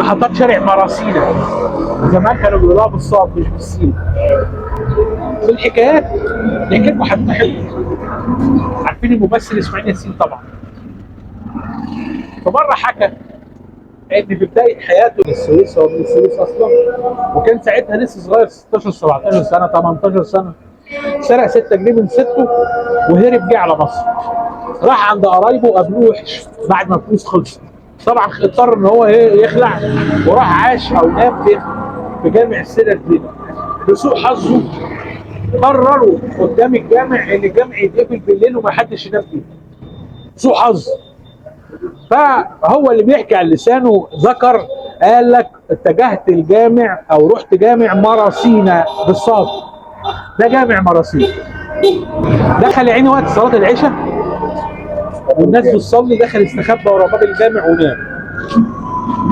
محطات شارع مراسينا. زمان كانوا بيقولوها بالصاد مش بالسين. في الحكايات نحكي لكم حتى حلوة. عارفين الممثل اسماعيل ياسين طبعا. فمره حكى ان في بداية حياته من السويس، هو من السويس اصلا، وكان ساعتها لسه صغير 16 17 سنة 18 سنة، سرق 6 جنيه من ستة وهرب جه على مصر. راح عند قرايبه وقابلوه وحش بعد ما الفلوس خلصت. طبعا اضطر ان هو ايه يخلع، وراح عاش او نام في جامع السيدة زينب. لسوء حظه قرروا قدام الجامع ان الجامع يتقفل بالليل وما حدش ينام فيه. سوء حظ. فهو اللي بيحكي على لسانه ذكر، قال لك اتجهت الجامع او رحت جامع مراسينا بالصاد، ده جامع مراسينا. دخل يا عيني وقت صلاة العشاء والناس بتصلي، دخل استخبى ورا باب الجامع ونام.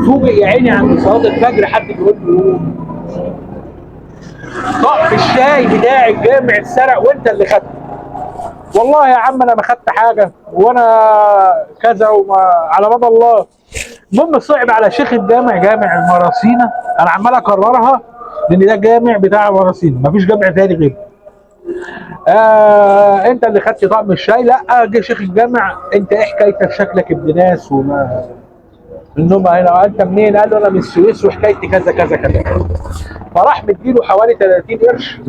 فوجئ يا عيني عند صلاة الفجر حد بيقول له قوم، طقم الشاي بتاع الجامع اتسرق وانت اللي خدته. والله يا عم انا ما خدت حاجة وانا كذا وما على باب الله. المهم صعب على شيخ الجامع، جامع المراسينا، انا عمال اكررها لان ده جامع بتاع مراسينا، مفيش جامع تاني غيره. انت اللي خدت طقم الشاي؟ لا. جه شيخ الجامع، انت ايه حكايتك؟ شكلك ابن ناس وما النوم هنا، انت منين؟ قال له انا من السويس وحكايتي كذا كذا كذا. فراح مديله حوالي 30 قرش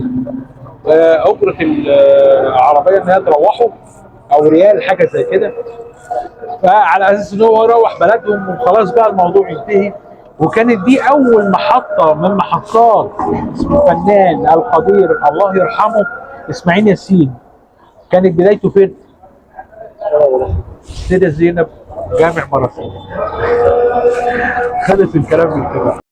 اجره العربية ان هي تروحه، او ريال حاجة زي كده، فعلى اساس ان هو يروح بلدهم وخلاص بقى الموضوع ينتهي. وكانت دي اول محطة من محطات الفنان القدير الله يرحمه اسماعيل ياسين. كانت بدايته فين؟ سيدة زينب، جامع مراسيل. خلص الكلام من كده.